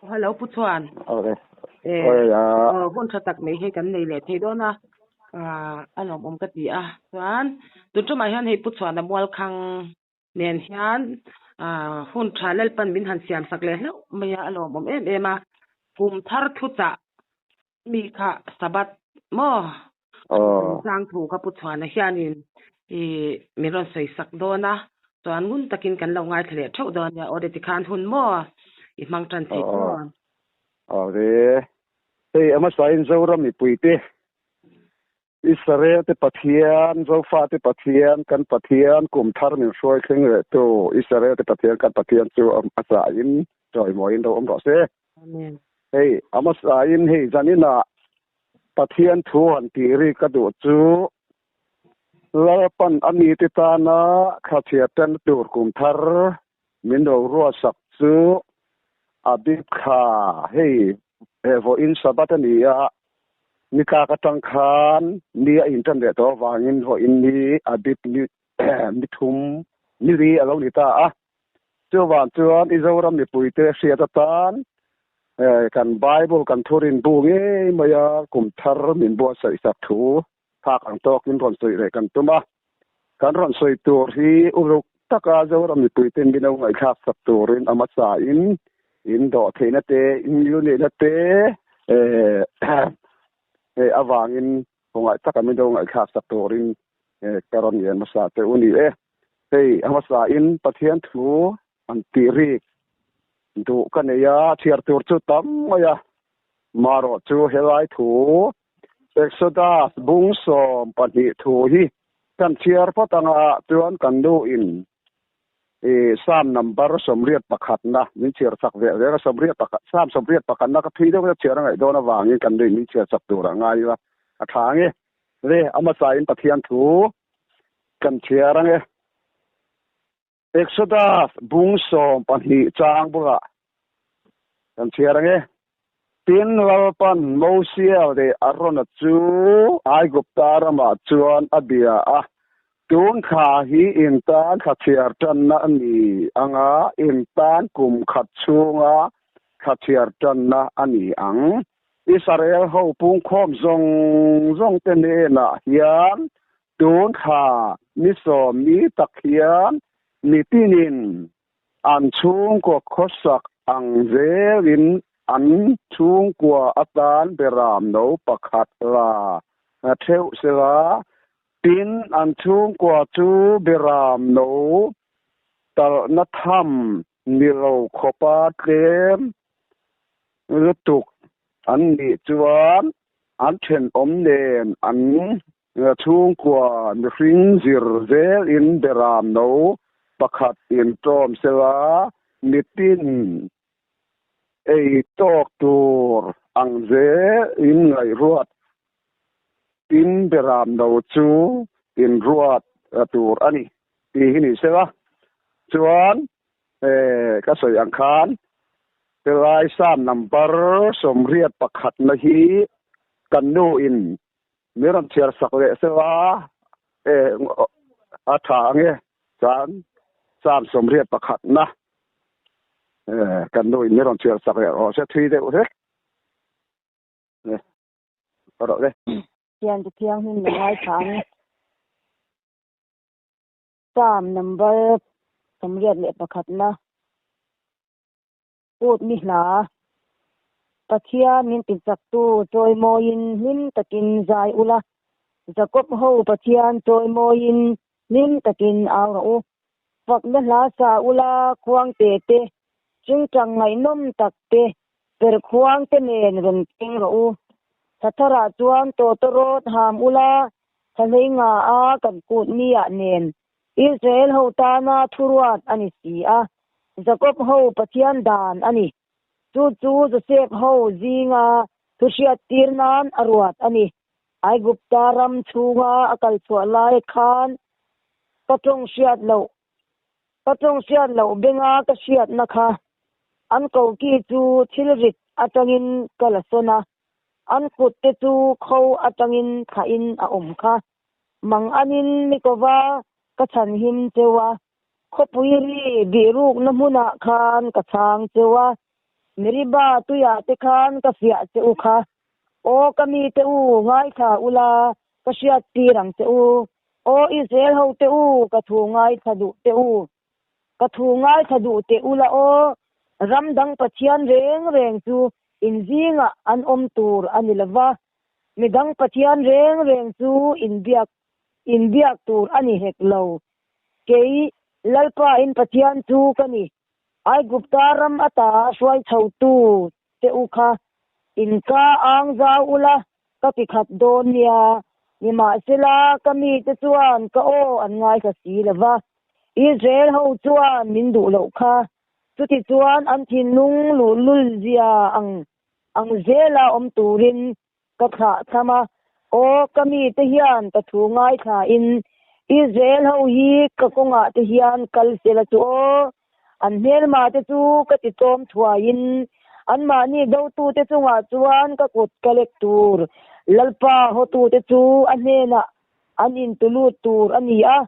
Hello Pu Chhuan. Awle. Eh, Oi a. aw hun tha tak mai hi kan nei leh thei dawn a. Ah, a lawmawm ka ti a. Chuan tun tumah hian hei Pu Chhuana Mualkhang nen hian ah hun tha Lalpan min han siam sak leh hlauh mai a, a lawmawm em em a. Kum thar thuchah mi kha Sabbath maw? Aw. Chang thu kha Pu Chhuana hianin i min rawn sawi sak dawn a, chuan ngun takin kan lo ngaithla leh theuh dawn nia. Aw de tikhan hun maw i hmang tan thei Aw. maw? Aw de. Hei a hmasain Zoram mipuite Israel te Pathian, Zofa te Pathian, kan Pathian kum thar min hruai thleng leh tu Israel te Pathian kan Pathian chu a hmasain chawimawiin lo awm rawh se. Amen. Hei a hmasain hei zaninah Pathian thu han tih ri ka duh chu Lalpan a mite tana thlachhiat tan tur kum thar min lo ruahsak chu a bik thla hei he vawiin Sabbath a ni a, ni tlak atang khan ni a intan leh tawh avangin vawiin ni a bik ni ni thum ni ri a lo ni ta a. Chuvang chuan i Zoram mipuite hriat atan kan Bible kan thurin bu ngei mai a, kum thar min buatsaih sak thu phak ang tawkin rawn sawi leh kan tum a. Kan rawn sawi tur hi uluk taka Zoram mipuite min lo ngaihthlak sak turin a hmasain in dawh theihna te, in ngilneihna te avangin khawngaih taka min lo ngaihthlak sak turin ka rawn ngen hmasa teh u ni e. Hei a hmasain Pathian thu an tih rik duh ka nei a, chhiar tur chu tam mai a. Marawh chu helai thu Exodus bung 12 thu hi kan chhiar phawt anga chuan kan nu in i Psalm number 81 na min chhiar chak ve reng a, 81 Psalm 81 na ka thui deuh deuh chhiar a ngaih dawn avangin kan nu in min chhiar chak tur a ngai ila a tha ange. Le a hmasain Pathian thu Kan chhiar ang e. Exodus bung 12 chang bulah kan chhiar ang e. Tin, Lalpan Mosia leh Arona chu Aigupta ramah chuan a bia a, Tun thla hi in tan thla chhiar tanna a ni ang a, in tan kum khat chhunga thla chhiar tanna a ni ang. Israel ho pungkhawm zawng zawng te hnenah hian Tun thla ni 10 ni tak hian mitinin an chhungkaw khawsak ang zelin an chhungkua atan beram no pakhat la theuh sela, tin an chhungkua chu beram no talhna tham ni lo khawpa tlem lutuk an nih chuan an thenawm nen an Chhungkua mihring zir zelin beram no pakhat intawm sela, mitin ei tawk tur ang zelin ngaihruat tin beram no chu inruat tur a ni tih hi ni sela. Chuan ka sawi ang khan helai Psalm number 81 na hi kan nu in Mi rawn chhiar sak leh sela e a tha ange chuan Psalm 81 na e kan nu in mi rawn chhiar sak leh rawh se thui deuh hlek e rawh le. Thian te thianghlim la ngaithla ang e. Psalm number 81 na. Ut mi hla. Pathian min tichaktu chawimawiin hlim takin zai ula, Jakob ho Pathian chawimawiin hlim takin au rawh u. Fakna hla sa ula, khuang te te, tingtang ngaihnawm tak te, per khuang te nen rawn keng rawh u. Thatharah chuan tawtawrawt ham ula, thlahlei nga a kan kut niah nen Israel ho tana thuruat a ni si a, Jakob ho Pathian dan a ni. Chu chu Joseph ho zinga thuhriat tir nan a ruat a ni. Aigupta ram chhunga a kal chhuah lai khan ka tawng hriat loh ka tawng hriat loh benga ka hriatna kha an koki chu thil rit atangin ka la sawn a, an kut te chu kho atangin thlahin a awm kha. Mang anin mi kova ka chhan him cheu a, khawpui ri bihrukna hmunah khan ka chhang cheu a. Meriba tuiah te khan ka fiah che u kha. Aw ka mite u, ngaithla ula, ka hriat tir ang che u. Aw Israel ho te u, ka thu ngaithla duh te u. Ka thu ngaithla duh teh ula aw, ram dang Pathian reng reng chu in zingah an awm tur a ni lova, midang Pathian reng reng chu in biak in biak tur a ni hek lo. Kei Lalpa in Pathian chu ka ni. Aigupta ram ata hruai chhotu che u kha in ka ang zau ula ka ti khat dawn nia. Nimahsela ka mite chuan ka aw an ngaithla si lova, Israel ho chuan min duh loh kha. Chutichuan an thinlung luhlul zia ang ang zela awm turin ka thlah tham a, Aw ka mite hian ka thu ngaithlain Israel ho hi ka kawngah te hian kal sela chu aw, an hmelma te chu ka ti tlawm thuaiin anmahni dotute chungah chuan ka kut ka lek tur Lalpa hawtute chu a hnenah an intulut tur a ni a,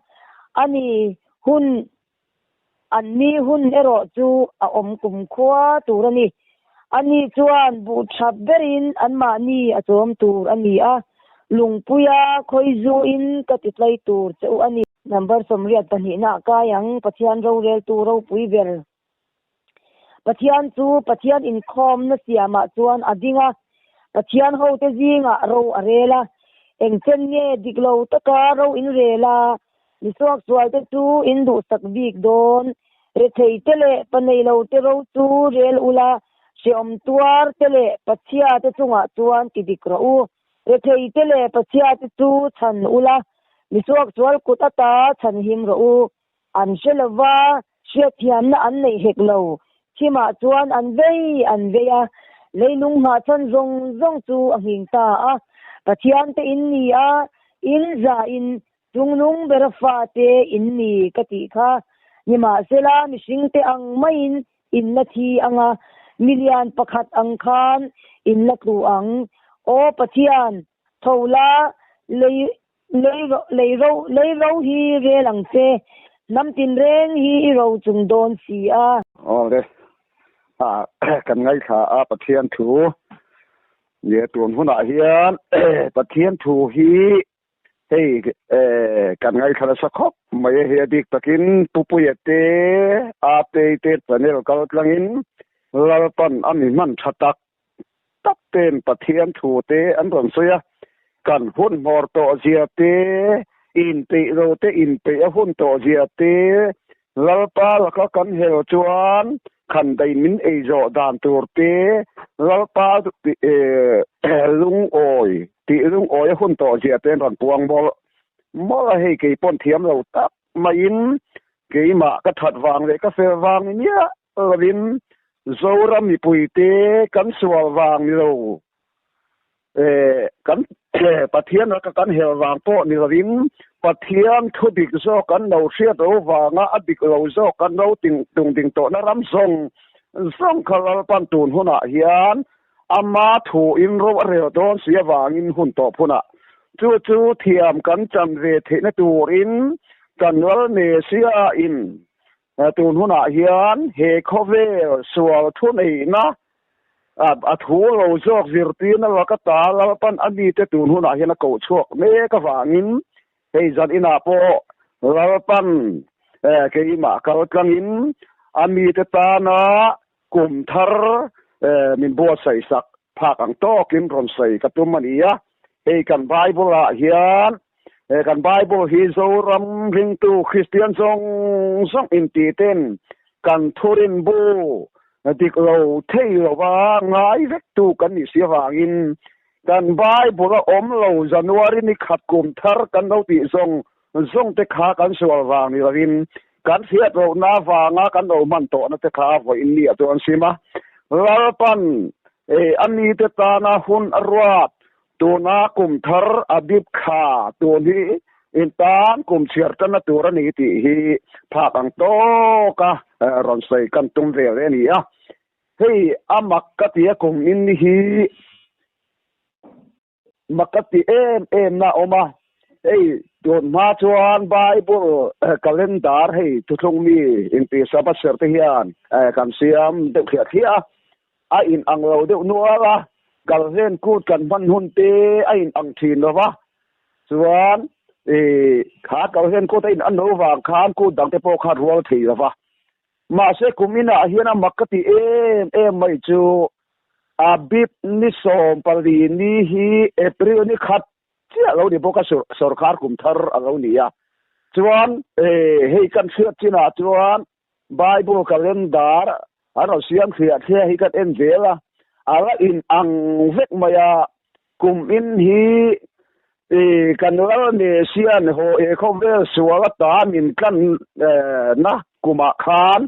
ani hun an ni hun erawh chu a awm kumkhua tur a ni. Ani chuan buh tha berin anmahni a chawm tur a ni a, lungpuia khawizuin ka ti tlai tur che u a ni. Number 82 ah kai ang, Pathian roreltu ropui ber. Pathian chu Pathian inkhawmna siamah chuan a ding a, Pathian hote zingah ro a rel a. Engchen nge dik lo taka ro in rel a, misuaksualte chu in duhsak bik dawn. Retheite leh paneilote ro chu rel ula, hrehawm tuarte leh Pathiate chungah chuan ti dik rawh u. Retheite leh Pathiate chu chhan ula, misuaksual kut ata chhanhim rawh u. An hre lova, hriatthiamna an neih hek lo. Thimah chuan an vei an vei a, leilung nghahchhan zawng zawng chu a nghing ta a. Pathian te in ni a, in zahin chungnung bera fate in ni ka tih kha. Nimahsela mihringte ang maiin in la thi ang a, milian pakhat ang khan in la tlu ang. Aw Pathian, tho la, lei Lei ro lei ro hi rel ang che, hnam tinreng hi i ro chung dawn si a. Aw le, ah kan ngaithla a Pathian thu nge tun hunah hian Pathian thu hi hei kan ngaithla nasa khawp mai a, hei a bik takin Pupuia te Atei te channel kal tlangin Lalpan a mi hman tha tak tak ten Pathian thu te an rawn sawi a, kan hun hmawr tawh zia te, inpeih lo te inpeih a hun tawh zia te, Lalpa laka kan hel chuan khandai min ei zawh dan tur te, Lalpa lungawi tih lungawi a hun tawh zia te an rawn puang mawlh mawlh a, hei kei pawn thiam lo tak maiin keimah ka that vang leh ka fel vang ni miah lovin Zoram mipuite kan sual vang ni lo, kan Pathian laka kan hel vang pawh ni lovin Pathian thu dik zawk kan lo hriat lo vanga a dik lo zawk kan lo tung ding tawhna ram zawng zawng kha Lalpan tun hunah hian ama thu in ro a rel dawn si avangin hun tawp hunah chu chu thiam kan chan ve theihna turin kan Lal Messiah in Tun hunah hian he khawvel sual thuneihna a thu lo zawk zirtirna laka ta Lalpan a mite tun hunah hian a koh chhuak mek avangin hei zan inah pawh Lalpan keimah kal tlangin a mite tana kum thar min buatsaih sak phak ang tawkin rawn sawi ka tum a ni a. Hei kan Bible ah hian He kan Bible hi Zoram ringtu Kristian zawng zawng inti ten kan thurin bu dik lo thei lova ngai vek tu kan nih si avangin kan Bible a awm lo January ni khat kum thar kan lo tih zawng zawng te kha kan sual vang ni lovin kan hriat lohna avanga kan lo hman tawhna te kha vawiin ni ah chuan sim a. Lalpan a mite tana hun a ruat Tuna kum thar a bip kha tun hi in tan kum chhiar tanna tur a ni tih hi phak ang tawk a rawn sawi kan tum ve ve a ni a. Hei a mak ka ti a kum in ni hi mak ka ti em em na a awm a. Hei tun hma chuan Bible calendar hei thuthlung mi inti Sabbath ser te hian kan siam deuh thliah thliah a. a in ang lo deuh nual a, Kalhlen kut kan hman hun te a in ang thin lo va, chuan ih kha Kalhlen kut a in an lo vang khan kut dang te pawh kha rual thei lo va. Mahse kum inah hian a mak ka ti em em mai chu Abib ni 14 ni hi April ni khat chiah lo ni bawk a, sawrkar kum thar a lo ni a. Chuan hei kan hriat chinah chuan Bible calendar an rawn siam thliah thliah hi kan en zel a, a la in ang vek mai a, kum in hi kan lal Mesian haw e khawvel sual ata min tlan na kumah khan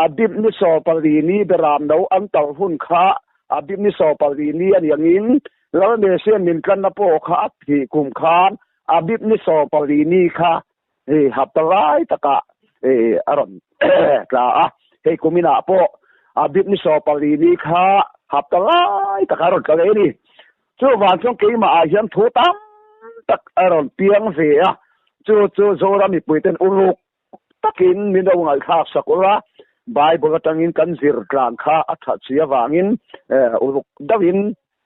Abib ni 14 ni beram no an tal hun kha Abib ni 14 ni a ni angin lal Mesian min tlanna pawh kha a thih kum khan Abib ni 14 ni kha hei hapta lai takah hei a rawn tla a, hei kuminah pawh Abib ni 14 ni kha hapta lai takah a rawn tla leh a ni. Chuvang chuan keimah ah hian thu tam tak a rawn piang ve a, chu chu Zoram mipuiten uluk takin min lo ngaihthlak sak ula, Bible atangin kan zir tlan kha a that si avangin uluk deuhin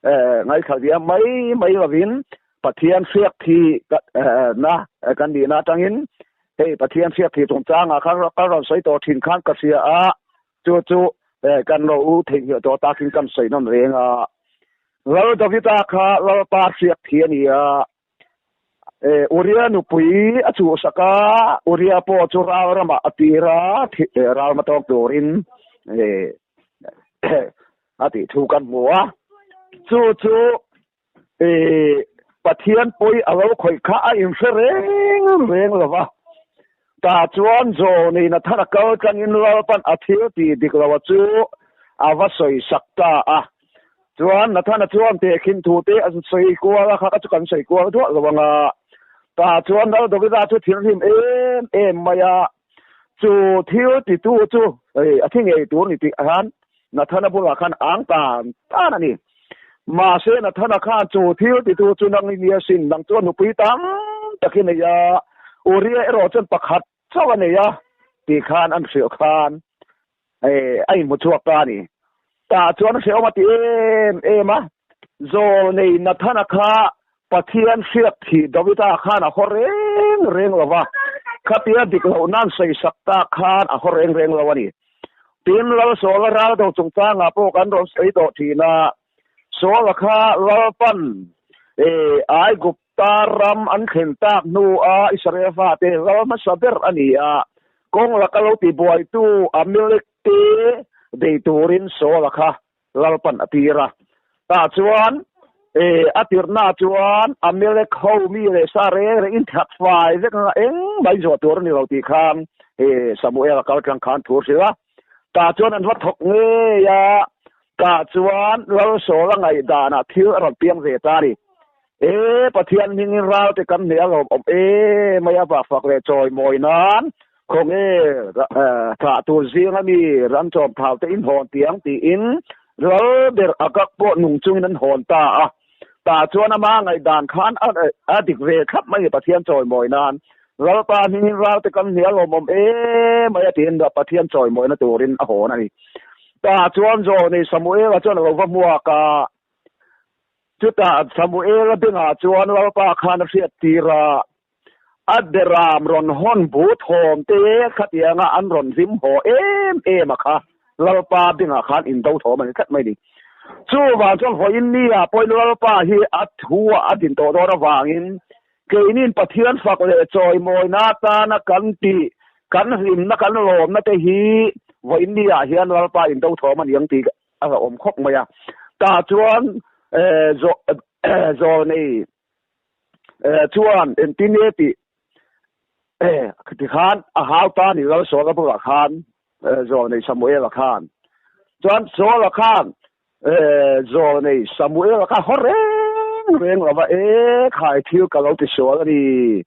ngaithla diam mai mai lovin Pathian hriak thi na kan nihna atangin hei Pathian hriak thi chungchangah khan ka rawn sawi tawh thin khan ka hria a, chu chu kan lo u theihnghilh tawh takin kan sawi nawn reng a. Lal Davida kha Lalpa hriak thi a ni a, Uria nupui a chhuhsak a, Uria pawh chu ral ramah a tir a, ral hma tawk turin a tih thu kan hmu a. Chu chu Pathian pawi a lo khawih kha a inhre reng reng lo va. Tah chuan Zawni Nathana kal tlangin Lalpan a thil tih dik lo a chu a va sawi sak ta a. Chuan Nathana chuan tehkhin thu te a sawi kual a, kha chu kan sawi kual duah lo ang a. Tah chuan Lal Davida chu thilhlim em em mai a, chu thil titu chu a thi ngei tur ni tih khan Nathana bulah khan ang tan tan a ni. Mahse Nathana khan chu thil titu chu nang i nia sin, nang chuan nupui tam tak i nei a, Uria erawh chuan pakhat chauh a nei a tih khan an hrilh khan a inhmu chhuak ta a ni. Tah chuan a hrehawm a ti em em a, Zawlnei Nathana kha Pathian hriat thih Davida khan a haw reng reng lo va, khatia dik loh nan sawisak tak khan a haw reng reng lo a ni. Tin, Lal Sawla ral do chungchangah pawh kan rawn sawi tawh thin a, Sawla kha Lalpan Aigupta ram an thlen tak hnua Israel fate lal hmasa ber a ni a, kawng laka lo tibuaitu Amalek te bei turin Sawla kha Lalpan a tir a. Tah chuan a tirhna chuan Amalek ho mi leh sa reng reng in that fai vek anga engmah in zawh tur a ni lo tih khan Samuel a kal tlang khan thu a hrilh a. Tah chuan an va thawk ngei a, tah chuan Lalsawla ngaihdanah thil a rawn piang ve ta a ni. E Pathian hmingin ralte kan hne a lawmawm em mai a, vahfak leh chawimawi nan khawnge thlah tur zinga mi ram chawm thau te in hawn tiang tiin lal ber Agag pawh nung chungin an hawn ta a. Tah chuan ama ngaihdan khan a dik ve thlap mai a Pathian chawimawi nan Lalpa hmingin ralte kan hne a lawmawm em mai a tiin Pathian chawimawina turin a hawn a ni. Tah chuan Zawhni Samuela chuan a lo va hmuak a. Chutah Samuela bengah chuan Lalpa khan a hriat tir a, a beram rawn hawn bu thawm te khatianga an rawn hlim haw em em a kha Lalpa bengah khan indo thawm a ni tlat mai ni. Chuvang chuan vawiin ni ah pawhin Lalpa hi a thu ah a din tawh dawn avangin keinin Pathian fak leh chawimawina atana kan tih kan hlimna kan lawmna te hi vawiin ni ah hian Lalpa indo thawm a ni ang tih a awm khawp mai a. Tah chuan Zawlnei chuan engtin nge tih tikhan a hau ta ni Lal Sawla bulah khan Zawlnei Samuela khan chuan Sawla khan Zawlnei Samuela kha haw reng reng lova e khai thil ka lo ti sual a ni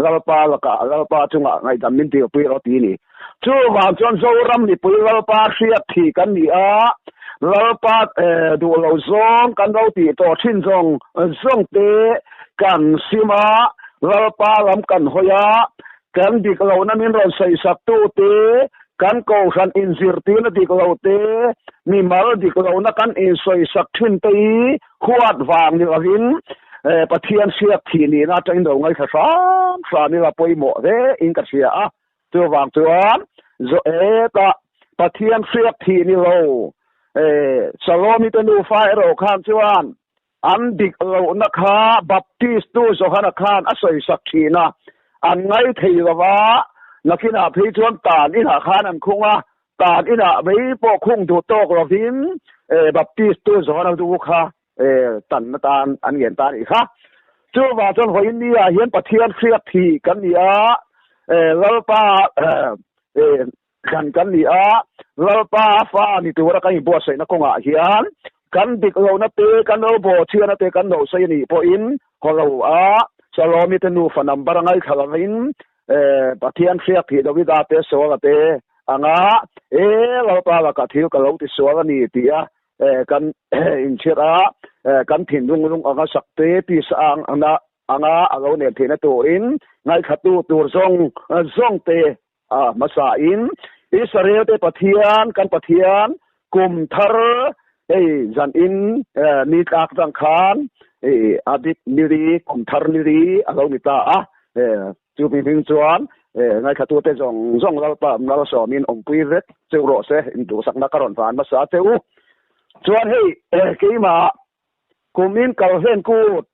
Lalpa lakah Lalpa chungah ngaihdam min dilpui rawh ti ni. Chuvang chuan Zoram mipui Lalpa hriat thih kan ni a, Lalpa duh lo zawng kan lo tih tawh thin zawng zawng te kan sim a, Lalpa lam kan hawi a, kan dik lohna min rawn sawisaktu te. Kan kohhran inzirtirna dik lo te, mimal dik lohna kan insawisak thin te hi huat vang ni lovin Pathian hriak thih nihna atangin lo ngaithla hram hram ila pawimawh hle in ka hria a. Chuvang chuan hetah Pathian hriak thih ni lo Salomi te nufa erawh khan chuan An dik lohna kha Baptist-tu Johana khan a sawisak thin a, an ngai thei lo va, nakinah phei chuan tan inah khan an khung a, tan inah mai pawh khung duh tawk lovin Baptist-tu Johana du kha tanna tan an ngen ta a nih kha. Chuvang chuan vawiin ni-ah hian Pathian hriat thih kan ni a, Lalpa Thlan kan ni a, Lalpa fa ni tura kan inbuatsaihna kawngah hian kan dik lohna te, kan lo bawhchhiatna te kan lo sawi a nih pawhin haw lo a, Salomi te nufa number a ngaithla lovin Pathian hriak thih Davida te Saula te anga e Lalpa lakah thil ka lo tisual a ni tia kan inchhiat a, kan thinlung lung anga sak te tisa anga a lo nen theihna turin ngaithlatu tur zawng zawng te A hmasain Israel-te Pathian, kan Pathian, kum thar hei zanin ni tlak chang khan Abib nili, kum thar nili a lo ni ta a. Chu mi hming chuan ngaithlatute zawng zawng Lalpa malsawmin awmpui vek cheu rawh se, induhsakna ka rawn van hmasa che u. Chuan hei keimah kumin kalhlen kut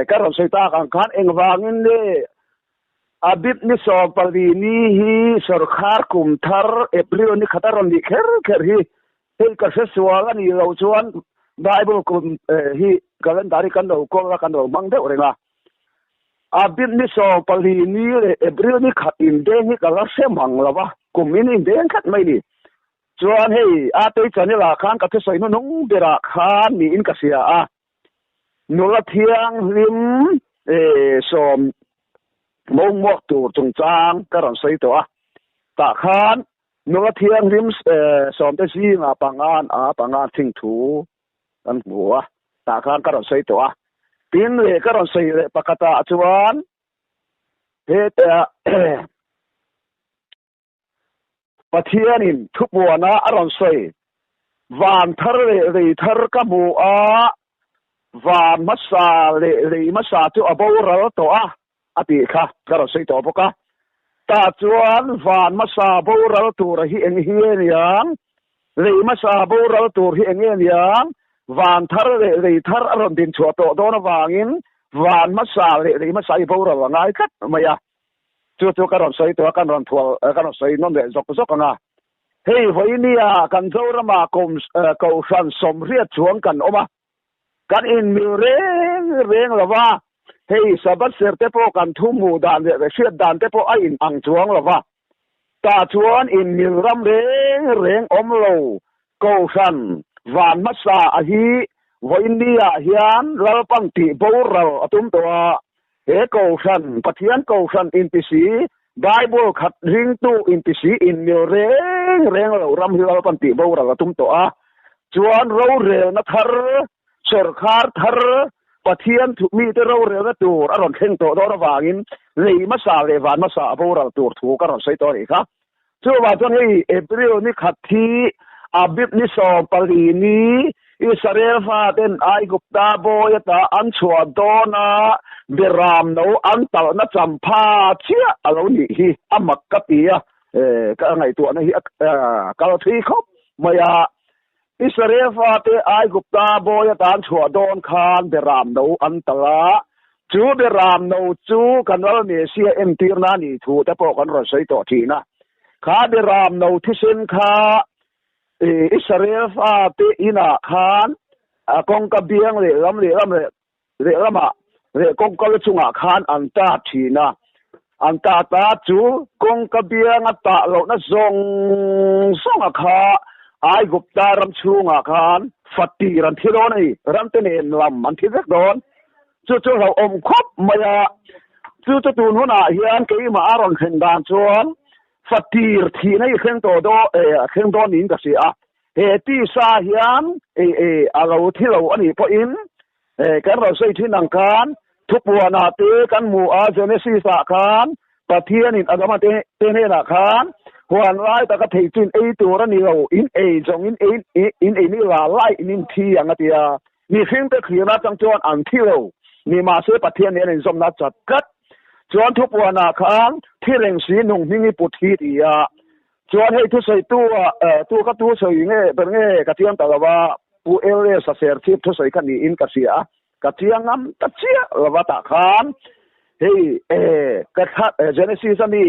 ka rawn sawi tak ang khan engvangin nge Abib ni 14 ni hi sawrkhar kum thar April ni khat a rawn nih kher kher hi hei ka hre sual a nih loh chuan Bible kum hi calendar hi kan lo kawl a kan lo hmang deuh reng a. Abib ni 14 ni leh April ni khat indeng hi ka la hre mang lo va, kum in indeng khat mai ni. Chuan hei a tei channel ah khan ka thusawi hnuhnung berah khan niin ka hria a. Nula thianghlim sawm mawngmuak tur chungchang ka rawn sawi tawh a, tah khan nula thianghlim sawmte zingah pangan a pangan thing thu kan hmu a, tah khan ka rawn sawi tawh a. Tin leh ka rawn sawi leh pakhatah chuan heta Pathianin thupuana a rawn sawi, Van thar leh lei thar ka hmu a, van hmasa leh lei hmasa chu a boral tawh a, a tih kha ka rawn sawi tawh bawk a. Tah chuan van hmasa boral tur hi eng hi nge niang? Lei hmasa boral tur hi eng nge niang? Van thar leh lei thar a rawn din chhuah tawh dawn avangin van hmasa leh lei hmasa hi boral a ngai tlat mai a. Chu chu ka rawn sawi tawh a, kan rawn thual, ka rawn sawi nawn leh zawk zawk ang a. Hei vawinia kan Zorama kum Kohhran 80 chuang kan awm a, kan inmil reng reng lo va, hei Sabbath ser te pawh kan thu hmuh dan leh hriat dan te pawh a in ang chuang lo va. Tah chuan inmil ram reng reng awm lo Kohhran van hmasa a hi vawinia hian Lalpan tih boral a tum tawh a, He Kohhran, Pathian Kohhran inti si, Bible khat ringtu inti si inmil reng reng lo ram hi Lalpan tih boral a tum tawh a. Chuan rorelna thar, sawrkhar thar, Pathian thu mite rorelna tur a rawn thleng tawh dawn avangin lei hmasa leh van hmasa a boral tur thu ka rawn sawi tawh a nih kha. Chuvang chuan hei April ni khat hi Abib ni 14 ni Israel faten Aigupta bawi ata an chhuah dawn a, Beram no an talhna champha chiah a lo nih hi a mak ka ti a, ka ngaihtuahna hi a kal thui khawp mai a. Israel fate Aigupta bawi ata an chhuah dawn khan Beram no an talh a, chu Beram no chu kan Lal Mesia entirna a nih thu te pawh kan rawn sawi tawh thin a. Kha Beram no thisen kha Israel fate inah khan a kawngka biang lehlam lehlam leh lehlamah leh kawngka la chungah khan an ta thin a. An ta ta chu kawngka bianga tah lohna zawng zawnga kha Aigupta ram chhungah khan fatir an thi dawn a ni. Ramte nen lam an thi vek dawn. Chu chu hlauhawm khawp mai a. Chu chu tun hunah hian keimah a rawn thlen dan chuan fatir thihna hi thleng tawh dawn thleng dawn niin ka hria a. He tisa hian a lo thi lo a nih pawhin kan rawn sawi thin ang khan thupuanah te kan hmu a, Genesis ah khan. Pathianin Adama te te hnenah khan huan lai taka thei chu in ei tur a ni lo, in ei zawng in ei in ei ni la lai in in thi ang a ti a. Mihringte thlirna atang chuan an thi lo ni mahse Pathian nen inzawmna chat tlat chuan thupuanah khan thi reng si nung hming i put hi ti a. Chuan hei thusawi tu ah tu ka thusawi nge ber nge ka chiang ta lo a, Pu LS a serchhip thusawi kha niin ka hria a. Ka chiang ngam ta chiah lova tah khan hei ka thla Genesis ami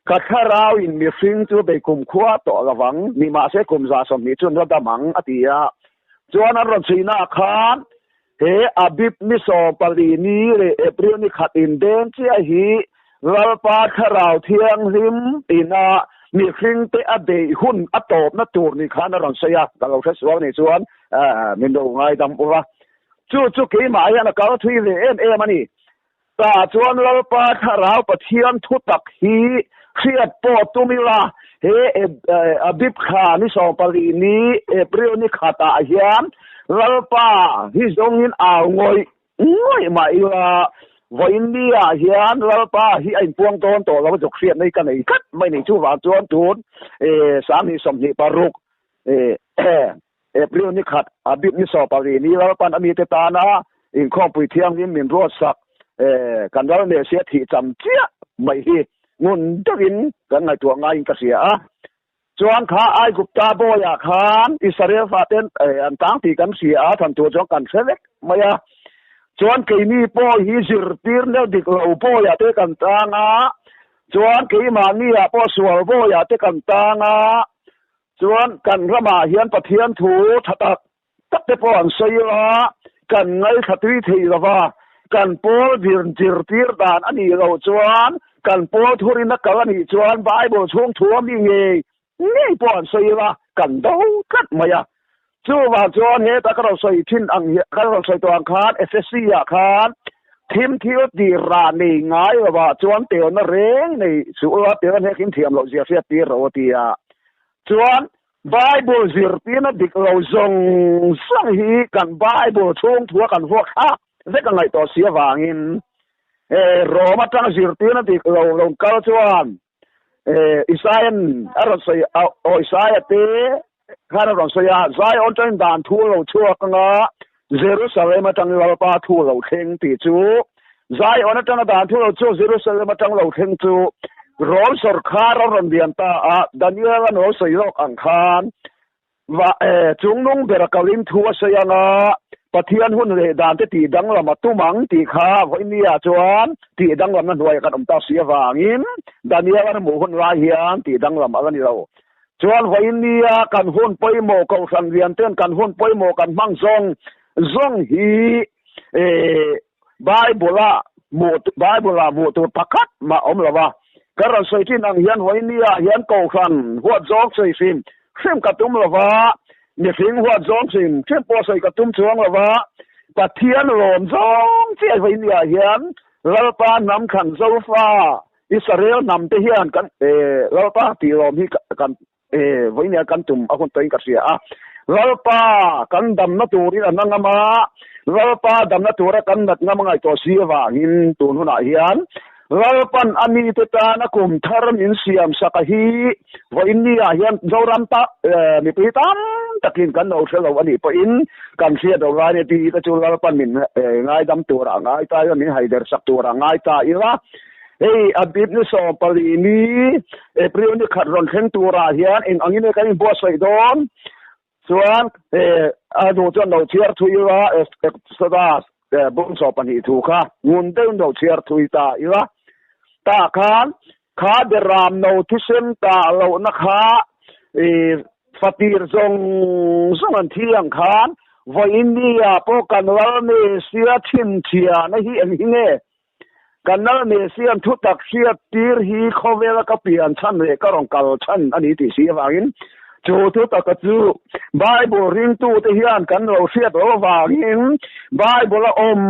ka thlarau in mihring chu bei kum khua tawh lovang ni mahse kum 120 chuan la dam ang a ti a. Chuan an rawn chhuina ah khan he Abib ni 14 ni leh April ni khat in deng chiah hi Lalpa thlarau thianghlim ina mihring te a beih hun a tawpna tur ni khan a rawn sawi a, ka lo hre sual ni chuan min lo ngaidam ura. Chu chu keimah hian a kal thui ve em em a ni. Tah chuan Lalpa Thlarau Pathian thutak hi hriat pawh tum ila, he Abib thla ni 14 ni April ni khatah hian Lalpa hi zawngin au ngawih ngawih mah ila, vawiin niah hian Lalpa hi a inpuang dawn tawh lo a zuk hriat mai ka nei tlat mai ni. Chuvang chuan tun 2026 April ni khat a bik ni 14 ni Lalpan a mite tana inkhawmpui thianghlim min ruatsak kan ral Messia thih cham chiah mai hi ngun deuhin kan ngaihtuah ngaiin ka hria a. Chuan kha Aigupta bawiah khan Israel faten an tang tih kan hria a, than tur chuan kan hre vek mai a. Chuan keini pawh hi zirtir neu dik lo bawiah te kan tang a, chuan keimahniah pawh sual bawiah te kan tang a, Chuan kan ramah hian Pathian thu tha tak tak te pawh an sawi a, kan ngaithla tui thei lo va, kan pawl vir zirtir dan a nih loh chuan, kan pawl thurin a kal a nih chuan Bible chhung thu a mi ngei ngei pawh an sawi a, kan do tlat mai a. Chuvang chuan heta ka rawn sawi thin ang hi, ka rawn sawi tawh ang khan Efesi ah khan thim thil tir rah nei ngai lovah chuan telna reng nei suh ula, telna hnek in thiam loh zia hriat tir rawh aw ti a. Chuan Bible zirtirna dik lo zawng zawng hi kan Bible chhung thua kan vuak thlak vek a ngaih tawh si avangin Rome atanga zirtirna dik lo lo kal chuan Isaian a rawn sawi aw Isaia te khan a rawn sawi a, Zion atangin dan thu lo chhuak anga Jerusalem atang Lalpa thu lo thleng tih chu Zion atanga dan thu lo chhuak Jerusalem atang lo thleng chu Rom sawrkhar a rawn lian ta a, Daniel a lo sawi lawk ang khan va chungnung ber a kalin thu a sawi anga Pathian hun leh dan te tih danglam a tum ang tih kha vawinia chuan tih danglamna hnuaiah kan awm ta si avangin Daniel a hmuh hun lai hian tih danglam a la ni lo. Chuan vawinia kan hun pawimawh kohhran lian ten kan hun pawimawh kan hmang zawng zawng hi Bible-a hmuh Bible-ah hmuh tur pakhat mah awm lo a. Ka rawn sawi thin ang hian vawinia hian kohhran huat zawng sawi hrim hrim ka tum lo va, mihring huat zawng hrim hrim pawh sawi ka tum chuang lo va, Pathian lawm zawng chiah vawinia hian Lalpa hnam thlan Zofa Israel hnam te hian kan Lalpa tih lawm hi kan vawinia kan tum a hun tawhin ka hria a. Lalpa kan damna turin an la ngam a, Lalpa damna tura kan nat ngam a ngaihtuah si avangin tun hunah hian Lalpan a mite tana kum thar min siam sak a hi vawinia hian Zoram ta mipui tam takin kan lo hre lo a nih pawhin kan hriat lo lai a ni tih te chu Lalpan min ngaidam turah ngai ta ila, min haider sak turah ngai ta ila. Hei Abib ni 14 ni April ni khat rawn thleng turah hian eng angin nge kan inbuatsaih dawn? Chuan a hnu chuan lo chhiar thui ila Exodus bung 12 thu kha ngun deuhin lo chhiar thui ta ila. Tah khan kha beram no thisen tah lohna kha fatir zawng zawng an thi ang khan vawiin nia pawh kan lal Messia chhinchhiahna hi eng hi nge? Kan lal Messian thu tak hriat tir hi khawvela ka pian chhan leh ka rawn kal chhan a ni tih si avangin chu thu taka chu Bible ringtute hian kan lo hriat lo avangin Bible a awm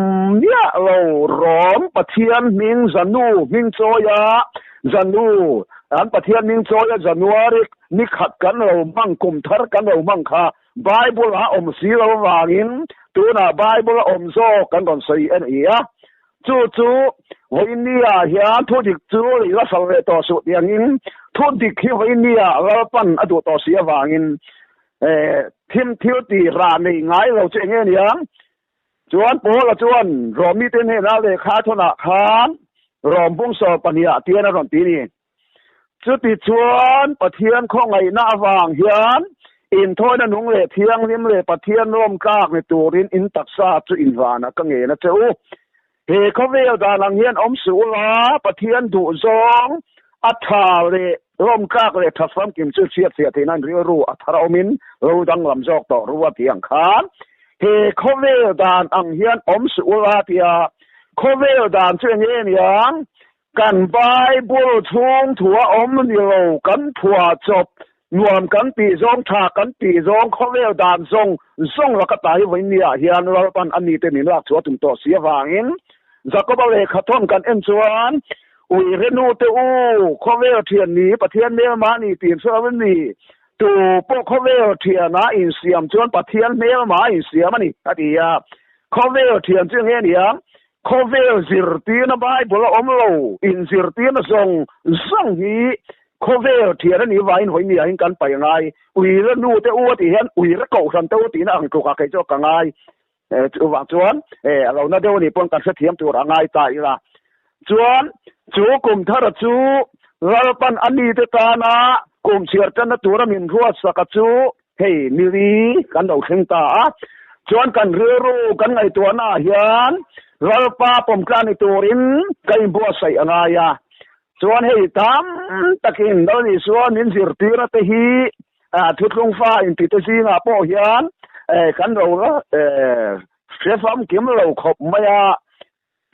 miah lo Rom Pathian hming Zanu hming chawia Zanu an Pathian hming chawia January ni khat kan lo hmang kum thar kan lo hmang kha Bible a awm si lo avangin tunah Bible a awm zawk kan rawn sawi a ni a. Chu chu Vawinia hian thu dik chu lei la sal leh tawh suh tiangin thu dik hi vawinia Lalpan a duh tawh si avangin thim thil ti rah nei ngai lo chu eng nge niang? Chuan Paula chuan Rom mite hnena lehkha thawnah khan Rom bung sawm pahniha tian a rawn ti a ni. Chutichuan Pathian khawngaihna avang hian inthawina nung leh thianghlim leh Pathian rawm tlak ni turin in taksa chu invanah ka ngen a che u. He khawvel dan ang hian awm suh ula, Pathian duh zawng a tha leh rawm tlak leh tha famkim chu hriatfiah theihna in rilru a thar awmin lo danglam zawk tawh ru a tih ang khan he khawvel dan ang hian awm suh ula tia khawvel dan chu eng nge niang? Kan Bible chhung thu a awm ni lo, kan phuah chawp, nuam kan tih zawng, tha kan tih zawng, khawvel dan zawng zawng laka ta hi vawiin ni ah hian Lalpan a mite min lak chhuah tum tawh si avangin Jakoba lehkha thawn kan en chuan Ui renu te u, khawvel thian ni, Pathian hmelma ni tih in hre lo em ni? Tu pawh khawvel thiana insiam chuan Pathian hmelma insiam a ni, a ti a. Khawvel thian chu eng nge ni ang? Khawvel zirtirna Bible a awm lo, inzirtirna zawng zawng hi khawvel thian a nih vangin hawi ni ah hian kan paih a ngai. Uire nu te u a tih hian uire kohhran te u tihna ang tlukah kei chu ka ngai. Chuvang chuan a lo na deuh a nih pawn kan hrethiam tur a ngai ta ila. Chuan chu kum thara chu Lalpan a mite tana kum chhiar tanna tura min ruatsaka chu Hei miri kan lo thleng ta a, chuan kan rilru kan ngaihtuahna ah hian Lalpa pawmtla ni turin ka inbuatsaih a ngai a. Chuan hei tam takin Lal Isua min zirtirna te hi thuthlung fa intite zingah pawh hian kan lo hre famkim lo khawp mai a.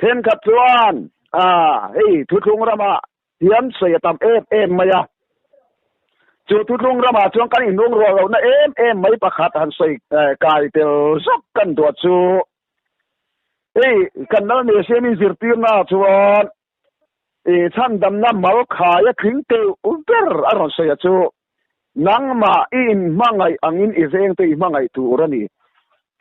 Thenkhat chuan hei thuthlung ramah Hian sawi a tam em em mai a. Chu thutlung ramah chuan kan inlung ruah lohna em em mai pakhat han sawi kai tel zawk kan duah chu. Hei kan lal nei siamin zirtirna chuan i chhandamna mal khai a tling teuh ber a rawn sawi a chu Nangmah i inhmangaih angin i vengte i hmangaih tur a ni.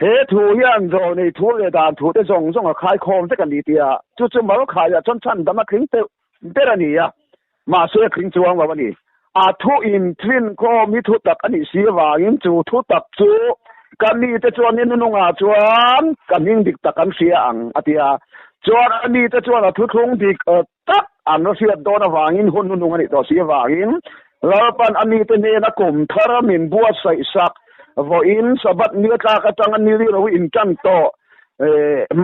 He thu hian zawlnei thu leh dan thute zawng zawng a khaikhawm vek a ni tia chu chu Malkhaiah chuan chhandam a tling teuh ber a ni a, mahse a tling chuang lo a ni. A thu inthinkhawm hi thu tak a nih si avangin chu thu tak chu ka mite chuan ni nunungah chuan ka hming dik tak an hria ang a ti a, chuan a mite chuan a thuthlung dik tak an hriat dawn avangin hun hnuhnung a nih tawh si avangin Lalpan a mite hnena kum thar min buatsaih sak vawiin Sabbath ni tlak atanga ni rilru intan tawh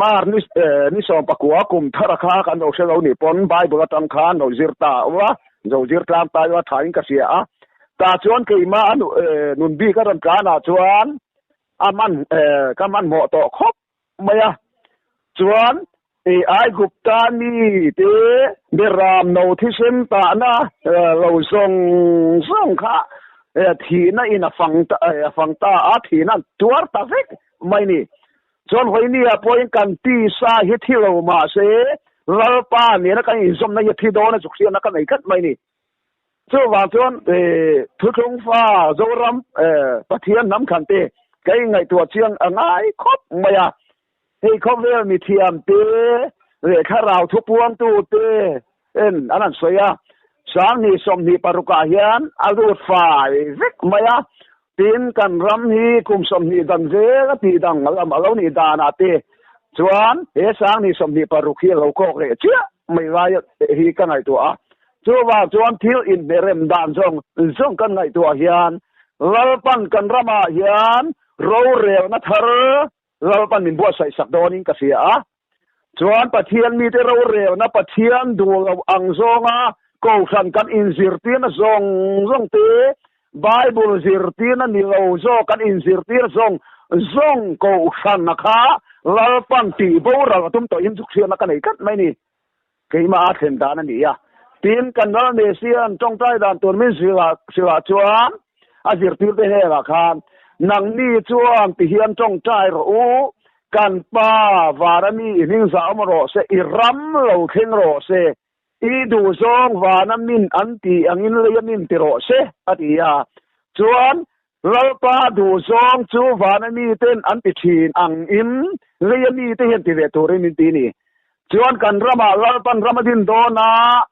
Mar ni ni sawmpakua kum thar a kha kan lo hre lo nih pawn Bible atang khan lo zir ta ula zo zir tlang ta ila thain ka hria a tah chuan keimah a nun bik a rawn tlanah chuan a man ka hmanhmawh tawh khawp mai a. Chuan i Aigupta mi te beram no thisen tahna lo zawng zawng kha thihna in a fang ta a fang ta a, thihna an tuar ta vek mai ni. Chuan vawinia pawhin kan tisa hi thi lo mah se Lalpa nena kan inzawmna hi a thi dawn a chu hriatna ka nei tlat mai ni. Chuvang chuan thuthlung fa Zoram Pathian hnam thlan te ka inngaihtuah chiang a ngai khawp mai a. Hei khawvel mithiam te leh thlarau thupuangtu te en an han sawi a, Sanghnih 26 ah hian a lut fai vek mai a. Tin, kan ram hi kum 20 dan zel a tih dang lam a lo nih danah te chuan he Sanghnih 26 hi a lo kawk leh chiah mai lai hi ka ngaihtuah a. Chuvang chuan thil inhmerem dan zawng zawng kan ngaihtuah hian Lalpan kan ramah hian rorelna thar Lalpan min buatsaih sak dawnin ka hria a. Chuan Pathian mite rorelna Pathian duh loh ang zawnga kohhran kan inzirtirna zawng zawng te, Bible zirtirna ni lo zawk kan inzirtir zawng zawng kohhranna kha Lalpan tih boral a tum tawhin chu hriatna ka nei tlat mai ni. Keimah a thlen dan a ni a. Tin, kan Lal Messian tawngtai dan tur min hrilhah chuan a zirtirte hnenah khan, Nangni chuan tihian tawngtai rawh u, kan Pa vana mi i hming zah awm rawh se, i ram lo thleng rawh se, i duhzawng vana min an tih angin leia min ti rawh se, a ti a. Chuan, Lalpa duhzawng chu vana miten an ti thin angin leia mite hian ti ve turin min ti a ni. Chuan kan ramah Lalpan ram a din dawn a,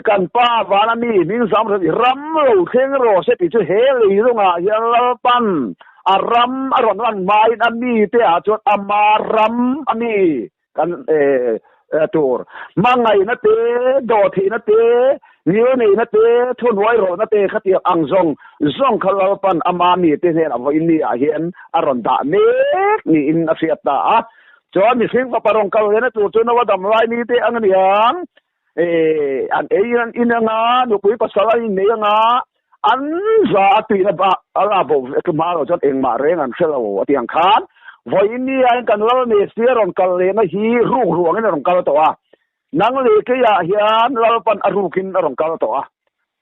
kan Pa vana mi hming zam rawh i ram lo thleng rawh se tih chu he leilungah hian Lalpan a ram a rawn lan hmain a mite ah chuan ama ram a mi kan tur hmangaihna te, dawhtheihna te, ngilneihna te, thuhnuai rawhna te khatiang ang zawng zawng kha Lalpan ama mite hnenah vawiin ni ah hian a rawn dah mek niin a hriat ta a. Chuan mihring fapa rawn kal lehna tur chu Noa dam lai ni te ang a niang. Eh, an ei in an in anga, nupui pasal an innei anga, an za a tuihna bak a la bo vek hma lo chuan engmah reng an hre lo a ti ang khan vawiin ni ah hian kan lal Messi a rawn kal lehna hi ruk ruangin a rawn kal tawh a. Nang leh keiah hian Lalpan a rukin a rawn kal tawh a.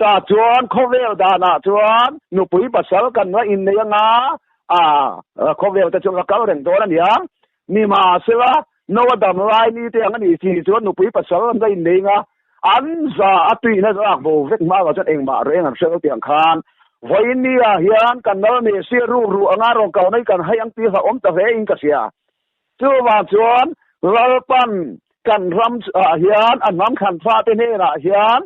Tah chuan khawvel danah chuan nupui pasal kan la innei anga, a khawvel te chu la kal reng dawn a nia. Nimahsela, Noa dam lai ni te ang a nih si chuan nupui pasal an la innei anga, an za a tuihna lak bo vek hma lo chuan engmah reng an hre lo tiang khan vawiin ni ah hian kan lal Messia ruk ruh anga rawn kal mai kan hai ang tih hlauhawm ta hle in ka hria. Chuvang chuan Lalpan kan ram ah hian a hnam thlan fate hnenah hian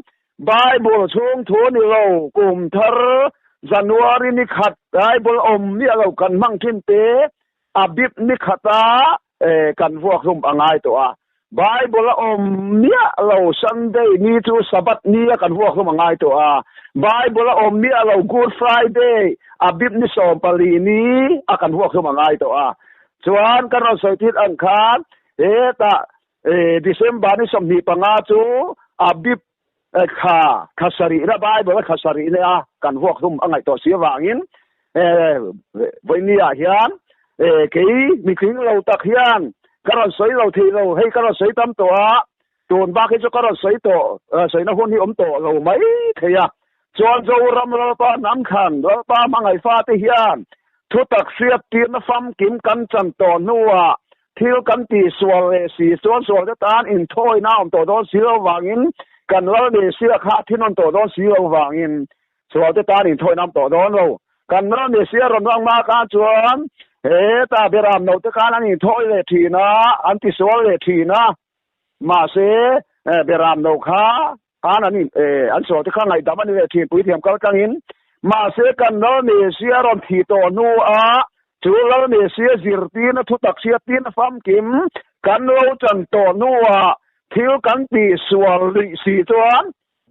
Bible chhung thu ni lo kum thar January ni khat Bible awm miah lo kan hmang thin te a bip ni khata kan vuak hlum a ngai tawh a. Bible a awm miah lo Sunday ni chu Sabbath ni a kan vuak hlum a ngai tawh a. Bible a awm miah lo Good Friday a bip ni 14 ni a kan vuak hlum a ngai tawh a. Chuan kan rawn sawi thil ang khan hetah December ni 25 chu a bip thla thla sarihna Bible a thla sarihna a kan vuak hlum a ngaih tawh si avangin vawiin ah hian kei mitling lo tak hian ka rawn sawi lo thei lo hei ka rawn sawi tam tawh a tun bak hi chu ka rawn sawi tawh sawina hun hi awm tawh lo mai thei a chuan Zoram Lalpa hnam thlan Lalpa hmangaih fate hian thutak hriat tirna famkim kan chan tawh hnuah thil kan tih sual leh si chuan sual te tan inthawina awm tawh dawn si lo vangin kan lal nei sia kha thin awm tawh dawn si lo vangin sual te tan inthawina awm tawh dawn lo. Kan lal nei sia rawn rang hma khan chuan heta beram no te khan an inthawi leh thin a, an ti sual leh thin a, mahse beram no kha khan an an sual te kha ngaihdam a ni leh thin puithiam kal tlangin. Mahse kan lal nei sia rawn thih tawh hnuah Chu lal Messia zirtirna thutak hriattirna famkim kan lo chan tawh hnuah thil kan tih sual rih si chuan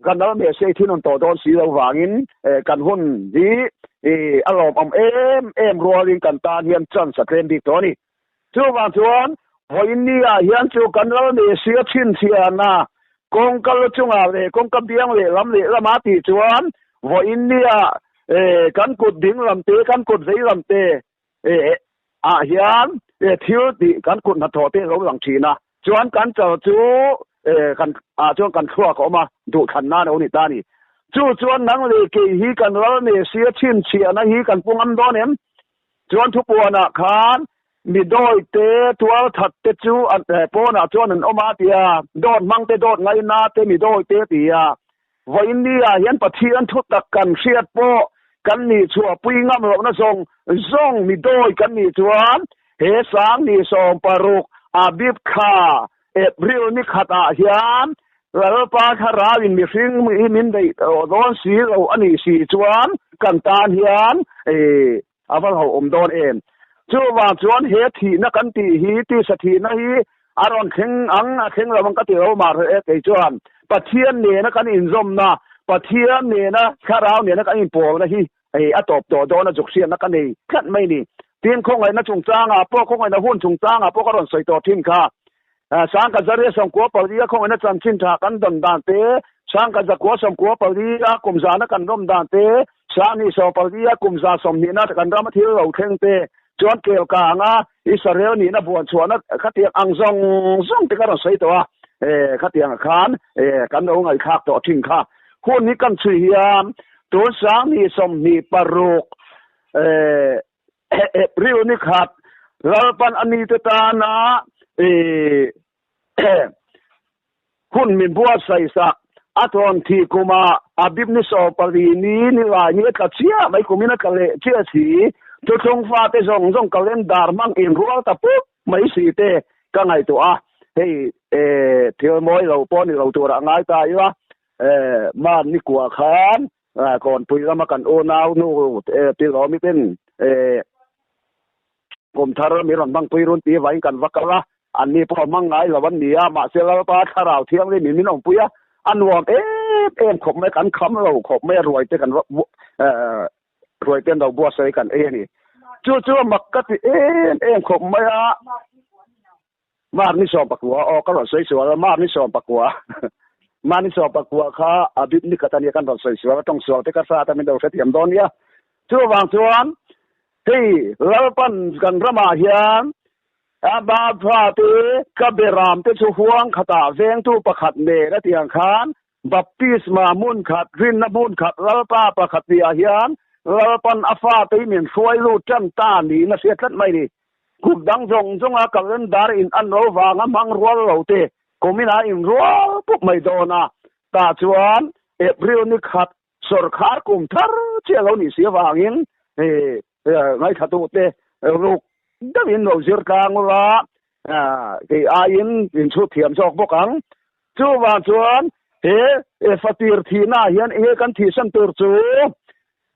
kan lal Messia i thinun tawh dawn si lo vangin kan hun hi a lawmawm em em rualin kan tan hian chance a tlem bik tawh a ni. Chuvang chuan vawiin ni ah hian chu kan lal Messia chhinchhiahna kawngka lu chungah leh kawngka biang lehlam lehlamah tih chuan vawiin ni ah kan kut ding lam te kan kut vei lam te ah hian thil tih kan kut hnathawh te a lo lang thin a chuan kan chal chu kan ah chuan kan thluak a awm a duhthlan nan a lo ni ta a ni chu chuan nang leh kei hi kan lal Messia chhinchhiahna hi kan pu ngam dawn em chuan thupuanah khan mi dawi te tual that te chu pawnah chuan an awm a tia dawt hmang te dawt ngaina te mi dawi te tia Vawiin ni ah hian Pathian thutak kan hriat pawh kan nih chhuah pui ngam lohna zawng zawng mi dawi kan nih chuan he sang ni 16 Abib thla April ni khat ah hian Lalpa thlarau in mihring hi min beih dawn si lo a nih si chuan kan tan hian a va hlauhawm dawn em. Chuvang chuan he thihna kan tih hi tisa thihna hi a rawn thleng ang a thleng lo ang ka ti lo mah rawh e kei chuan Pathian nena kan inzawmna Pathian nena thlarau nena kan inpawlna hi hei a tawp tawh dawn a zuk hriatna ka nei tlat mai ni. Tin khawngaihna chungchangah pawh khawngaihna hun chungchangah pawh ka rawn sawi tawh thin kha. Sangka zaria sawmkua palia khawngaihna chanchin tha kan dawn dan te, sangka zakua sawmkua palia kum zana kan rawm dan te, sanghnih sawm palia kum za sawmhnihna kan rama thil lo thleng te, chuan kel kanga Israel nihna buan chhuahna khatiang ang zawng zawng te ka rawn sawi tawh a, khatiang ah khan kan lo ngaihthlak tawh thin kha. Hun hi kan chhui hian tun 2026 April ni khat Lalpan a mite tana hun min buatsaih sak a thawn thih kuma Abib ni 14 ni ni lai ni a tla chiah mai kumin a tla leh chiah si thuthlung fate zawng zawng calendar hmang inrual ta pup mai si te ka ngaihtuah a. Hei thil mawi lo pawh ni lo turah ngai ta ila, man ni kua khan Kawnpui lama kan unau nu Tilawmi ten kum thar mi rawn hmangpui run tih vangin kan va kal a, anni pawh hmang ngai lo an ni a, mahse Lalpa Thlarau Thianghlim in min awmpui a, a nuam em em khawp mai, kan kham lo khawp mai a, ruai te kan ruai te an lo buatsaih kan ei a ni. Chu chu a mak ka ti em em khawp mai a. Mark ni 14 aw ka rawn sawi sual a, Mark ni 14 Mark ni 14 kha a bit ni khat a nia kan rawn sawi sual a, tawng sual te ka hrat a min lo hrethiam dawn nia. Chuvang chuan hei Lalpan kan ramah hian a Bapha te ka beram te chu huang khatah vengtu pakhat nen a tiang khan Baptisma hmun khat, rinna hmun khat Lalpa pakhat tihah hian Lalpan a fate hi min hruai lut tan ta niin a hriat tlat mai ni. Kum dang zawng zawnga calendar in an lo vanga hmang rual lo te kumin a inrual pup mai dawn a, tah chuan April ni khat sawrkhar kum thar chiah lo nih si avangin ngaithlatute ruk deuhin lo zir tlang ula kei aiin inchhut thiam zawk bawk ang. Chuvang chuan he fatir thihnaah hian enge kan thihsan tur chu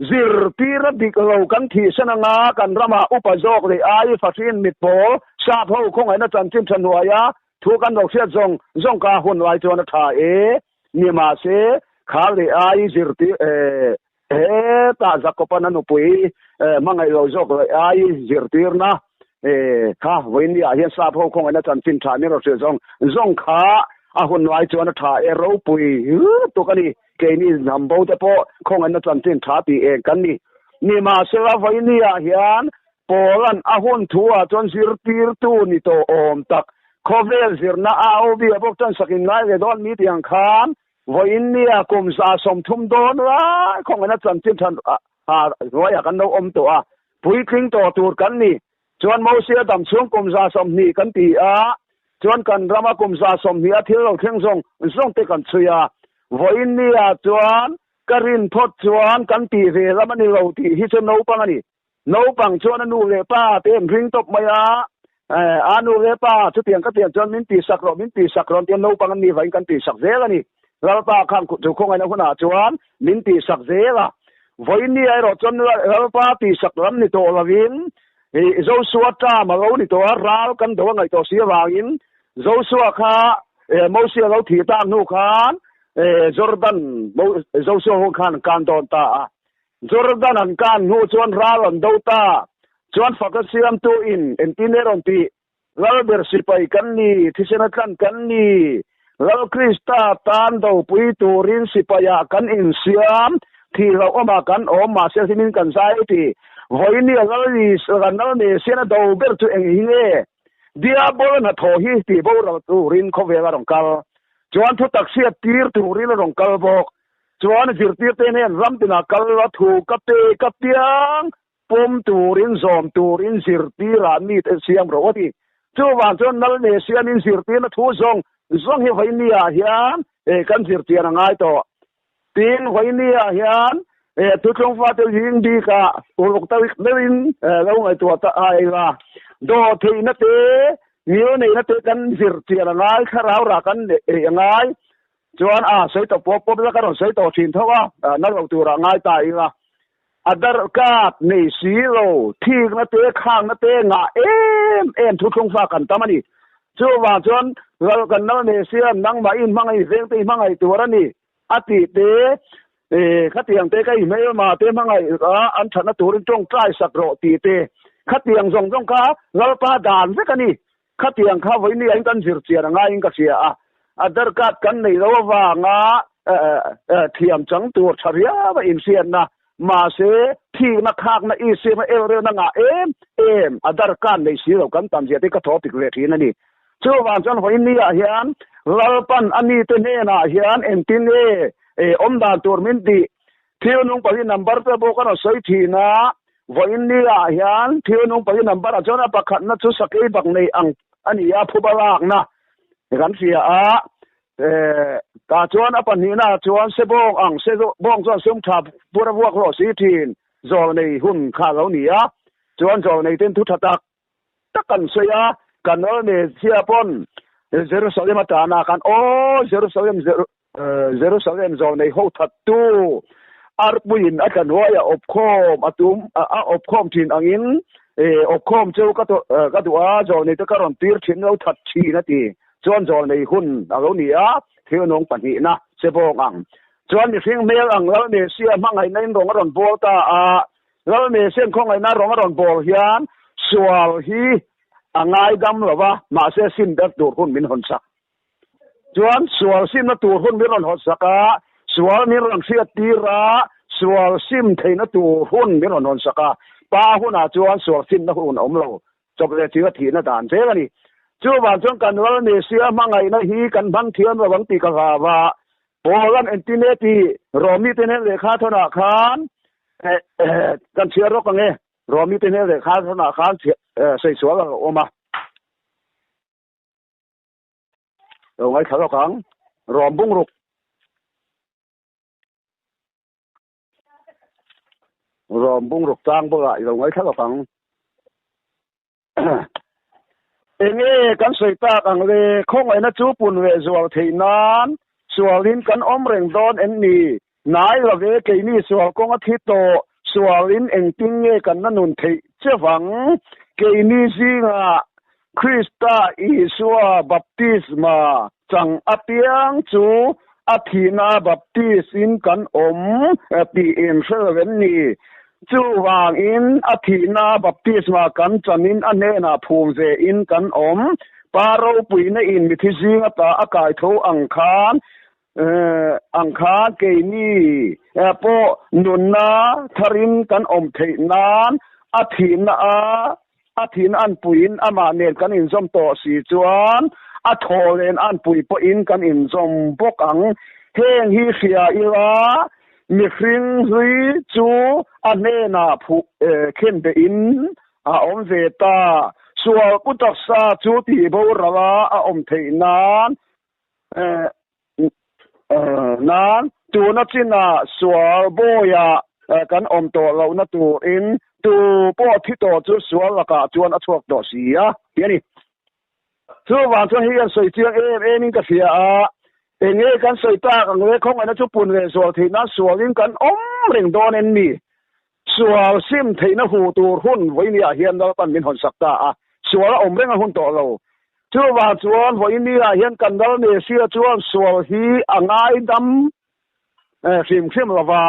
Zirtir a dik lo kan thihsan anga kan ramah upa zawk leh ai fahrin mit pawl sap ho khawngaihna chanchin tha hnuaia thu kan lo hriat zawng zawng ka hun lai chuan a tha e. Ni mahse kha leh ai zirtir hetah Jakoban a nupui hmangaih lo zawk leh ai zirtirna kha vawiin ah hian sap ho khawngaihna chanchin tha min rawn hrilh zawng zawng kha a hun lai chuan a tha e ropui tuk a ni. Keini hnam bo te pawh khawngaihna chanchin tha tih eng kan ni. Nimahsela vawinia hian Paula'n a hun thu ah chuan zirtirtu ni tawh awm tak khawvel zirna a au bia bawk chuan sak in ngai ve dawn mi tih ang khan vawinia kum 130 dawn lai khawngaihna chanchin tha hnuaiah kan lo awm tawh a, puitling tawh tur kan ni. Chuan Mosia dam chhung kum 120 kan ti a, chuan kan rama kum 120 a thil lo thleng zawng zawng te kan chhui a. Vawiin nia chuan ka rin phawt chuan kan tih ve lam a ni lo tih hi chu naupang a ni. Naupang chuan a nu leh pa te an ring tawp mai a, a nu leh pa chutiang ka tiang chuan min tihsak rawh, min tihsak rawh an tia naupang an nih vangin kan tihsak zel a ni. Lalpa khan chu khawngaihna hunah chuan min tihsak zel a. Vawiin ni erawh chuan Lalpa tihsak lam ni tawh lovin Joshua term a lo ni tawh a, ral kan do a ngaih tawh si avangin Joshua kha Mosia lo thih tak hnu khan Jordan Joshua hun khan an kan dawn ta a. Jordan an kan hnu chuan ral an do ta. Chuan faka siamtu in engtin nge rawn tih? Lalber sipai kan ni, thisena tlan kan ni. Lal Krista tan dopui turin sipaiah kan insiam, thih loh awmah kan awm, mahse hlimin kan zai ti. Vawinia Lal Isua kan Lal Mesiana do ber chu eng hi nge? Diabol a hnathawh hi tih boral turin khawvel a rawn kal. Chuan thutak hriat tir turin a rawn kal bawk. Chuan zirtirte hnen ram tinah kal la thu ka pe ka piang. Pawm turin, zawm turin zirtirah mi te siam rawh a ti. Chuvang chuan nal ne siamin zirtirna thu zawng zawng hi Vawinia hian kan zirtir a ngai tawh. Tin, Vawinia hian thuthlung fate zing bikah uluk tak deuhin lo ngaihtuah ta a ila. Dawhtheihna te, ngil neihna te kan zirtir a ngai, thlarau rah kan neih a ngai. Chuan a sawi tawh pawp pawp ila ka rawn sawi tawh thin tho a, na lo turah ngai ta ila. A darkat nei si lo, thikna te, khakna te ngah em em thuthlung fa kan tam a ni. Chuvang chuan lal kan nal nei sia nangmah i hmangaih veng te i hmangaih tur a ni a tih te, khatiang te ka i hmelma te hmangaih a an thatna turin tawngtai sak rawh tih te, khatiang zawng zawng kha Lalpa dan vek a ni. Khatiang kha vawiin hian kan zir chian a ngaiin ka hria a, Aadhar card kan nei lo avanga thiam chang tur tha riau a inhriatna, mahse thikna khakna isiamna elrelna ngah em em Aadhar card nei si lo kan tam zia te ka thaw pik ve thin a ni. Chuvang chuan vawiin niah hian Lalpan a mite hnenah hian engtin nge awm dan tur min tih Thil nung pahnih number te pawh ka rawn sawi thin a, vawiin ni ah hian thil nung pahnih number ah chuan a pakhatna chu sakei bak nei ang a ni a, phuba lakna kan hria a, tah chuan a pahnihna ah chuan sebawng ang, sebawng chuan sum tha pur a vuak hlawh si thin, zawlnei hun kha a lo ni a, chuan zawlnei ten thu tha tak tak kan sawi a, kan ral ne chhia pawn Jerusalem a tana khan aw Jerusalem Jerusalem zawnei ho thattu arpuiin a tlanhuai a awpkhawm a tum a awpkhawm thin angin awpkhawm chu ka ka duh a zawnei te ka rawn tir thin lo that thin a ti. Chuan zawnei hun a lo ni a, thil nung pahnihna che bawk ang. Chuan mihring hmel ang Lal Mesia hmangaihna in rawng a rawn bawl ta a, Lal Mesian khawngaihna rawng a rawn bawl hian sual hi a ngaidam lo va, mahse sim ber tur hun min hawn sak. Chuan sual simna tur hun min rawn hawn sak a, sual min rawn hriat tir a, sual sim theihna tur hun min rawn hawn sak a. Pa hunah chuan sual simna hun a awm lo, chawp leh ching a thihna dan zel a ni. Chuvang chuan kan Lal Mesia hmangaihna hi kan hmang thiam lo ang tih ka hlau a, Paul-a'n engtin nge tih Romi te hnen lehkha thawnah khan kan chhiar rawk ang e. Romi te hnen lehkha thawnah khan sawi sual a lo awm a. Lo ngaithla lawk ang. Rom bungruk. Rom bungruk tlang bulah i lo ngaithla lawk ang. Enge kan sawi tak ang le, khawngaihna chu pun leh zual theih nan sualin kan awm reng dawn em ni? Nai love keini sual kawng a thi tawh, sualin engtin nge kan la nun theih che vang? Keini zingah Krista Isua baptisma chang apiang chu a thihna baptis-in kan awm tih in hre lo em ni? Chuvangin a thihna baptisma kan chanin a hnenah phum vein kan awm. Pa ropuina in mithi zinga ta a kai tho ang khan ang khan keini pawh nunna tharin kan awm theih nan a thihna a A thin an puiin amah nen kan inzawm tawh si chuan a thaw len an pui pawhin kan inzawm bawk ang. Heng hi hria ila mihring hlui chu a hnenah phuh khen behin a awm ve ta. Sual pu taksa chu tihboral a a awm theih nan Nan, tuna chinah sual bawiah kan awm tawh lohna turin tu pawh thi tawh chu sual lakah chuan a chhuak tawh si a, tih a ni. Chuvang chuan hei an sawi chiang em emin ka hria a, eng nge kan sawi tak ang le, khawngaihna chu pun leh zual theih nan sualin kan awm reng dawn em ni? Sual sim theihna hu tur hun vawinia hian Lalpan min hawn sak ta a, sual a awm reng a hun tawh lo. Chuvang chuan vawinia hian kan Lal Mesia chuan sual hi a ngaidam hrim hrim lo va,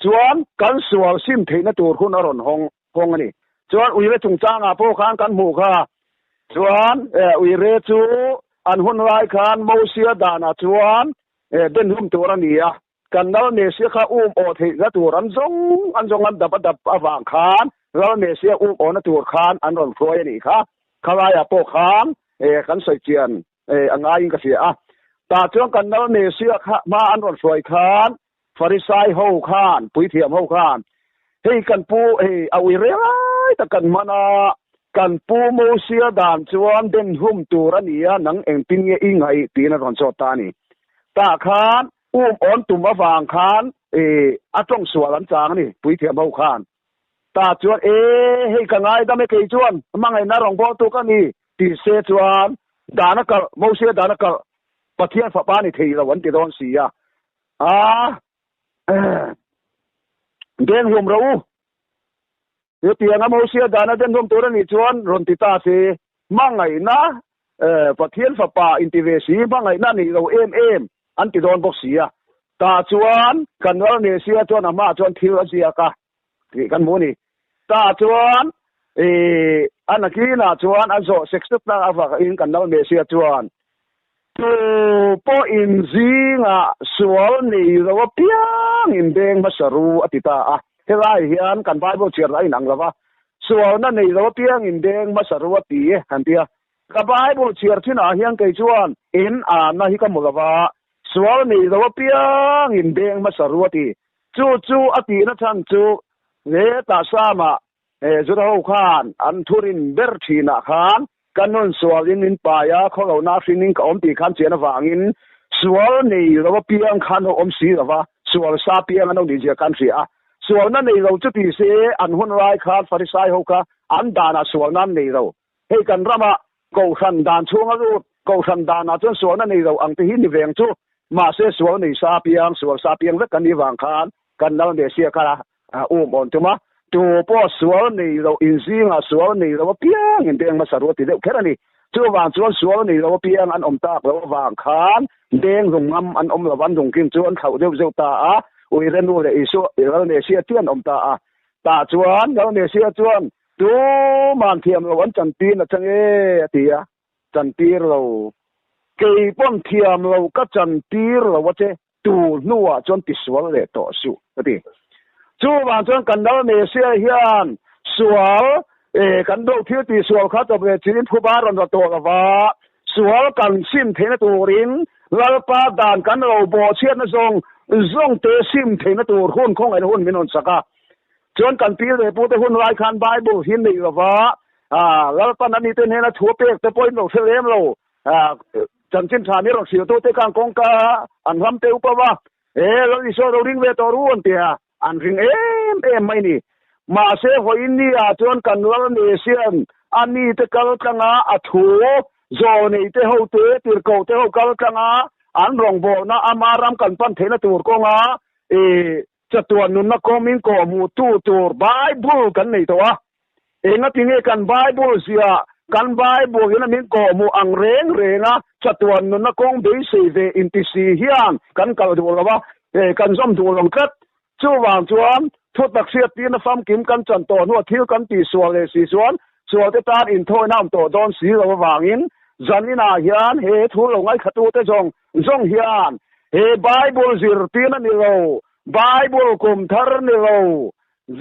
chuan kan sual sim theihna tur hun a rawn hawng hawng a ni. Chuan uire chungchangah pawh khan kan hmuh kha, chuan uire chu an hun lai khan Mosia danah chuan denhlum tur a ni a, Kan Lal Mesia kha um awh theihna tur an zawng an zawng an dap a dap avang khan Lal Mesia um awhna tur khan an rawn hruai a nih kha. Khalaiah pawh khan kan sawi chian a ngaiin ka hria a. Tah chuan kan Lal Mesia kha hma an rawn hruai khan Farisai ho khan, puithiam ho khan, hei kan pu hei a ui reng lai tak kan hman a, kan pu Mosia dan chuan denhlum tur a ni a, nang engtin nge i ngaih tiin a rawn zawt ta a ni. Tah khan um awn tum avang khan a tawng sual an chang a ni, puithiam ho khan. Tah chuan, E, hei ka ngaidam e kei chuan, hmangaihna rawngbawltu ka ni, ti se chuan dan a kalh, Mosia dan a kalh, Pathian fapa ni thei lo an ti dawn si a. A, deng hlum rawh u. Hetianga Mosia dana denhlum tur a nih chuan rawn ti ta se, hmangaihna Pathian fapa inti ve si, hmangaihna a nih lo em em an ti dawn bawk si a. Tah chuan kan Lal Mesia chuan a hmaah chuan thil a ziak a tih kan hmu a ni. Tah chuan a nakinah chuan a zawh sek sek tak avangin kan Lal Mesia chuan Tu pawhin zingah sual nei lo apiangin beng hmasa ru a ti ta a. Helai hian kan Bible chhiar a inang lo va, sualna nei lo apiangin beng hmasa ru a ti e han ti a. Ka Bible chhiar thinah hian kei chuan en anna hi ka hmu lo va, sual nei lo apiangin beng hmasa ru a ti. Chu chu a tihna chhan chu hetah Psalm-ah Juda ho khan an thurin ber thinah khan ka nun sualin min pai a, khawlohna hrinin ka awm tih khan chian avangin sual nei lo apiang khan ho awm si lo va, sual sa piang an lo nih zia khan hria a. Sualna nei lo chu ti se an hun lai khan Farisai ho kha an danah sualna an nei lo. Hei kan rama kohhran dan chhunga lut. Kohhran danah chuan sualna nei lo ang te hi ni veng chu. Mahse sual nei sa piang, sual sa piang vek kan nih vang khan kan lal Messia kha um awn tum a. Tu pawh sual nei lo inzingah sual nei lo apiang in deng hmasa ruat ti deuh kher a ni. Chuvang chuan sual nei lo apiang an awm tak loh avang khan deng lung ngam an awm lo an lungkin chu an thlauh deuh zeuh ta a, Uire nu leh Isua lal Messia te an awm ta a. Tah chuan lal Messia chuan tuman thiam lo an chantir na chang e a ti a. Chantir lo. Kei pawn thiam lo ka chantir lo a che, tu hnuah chuan tisual leh tawh suh ka ti. Chuvang chuan kan lal Messia hian sual e kan do thil tihsual kha chawp leh chin phuba rawn ra tawh lova, sual kan sim theihna turin Lalpa dan kan lo bawhchhiatna zawng zawng te sim theihna tur hun khawngaihna hun min rawn sak a. Chuan kan pi leh pute hun lai khan Bible hi nei lova, Lalpan ani te hnena thu a pek te pawhin lo hre lem lo. Chanchin tha ni rawn hrilhtute khan kawngka an ram te upa va, E Lal Isua lo ring ve tawh ru an ti a, an ring em em mai ni. Mahse vawiin ni ah chuan kan Lal Mesian a mi te kal tlanga a thu zawl nei te ho te, tirhkoh te ho kal tlanga an rawngbawlna ama ram kan pan theihna tur kawnga Chatuan nunna kawmin kawhhmuhtu tur Bible kan nei tawh a. Engatinge kan Bible zia kan Bible in a min kawhhmuh ang reng reng a, chatuan nunna kawng beisei ve inti si hian kan kal duh lo a, kan zawm duh lo tlat. Chuvang chuan thutak hriattirna famkim kan chan tawh hnua thil kan tihsual leh si chuan sualte tan inthawina awm tawh dawn si lo avangin zaninah hian he thu lo ngaihthlatute zawng Zawng hian he Bible zirtirna ni lo, Bible kum thar ni lo,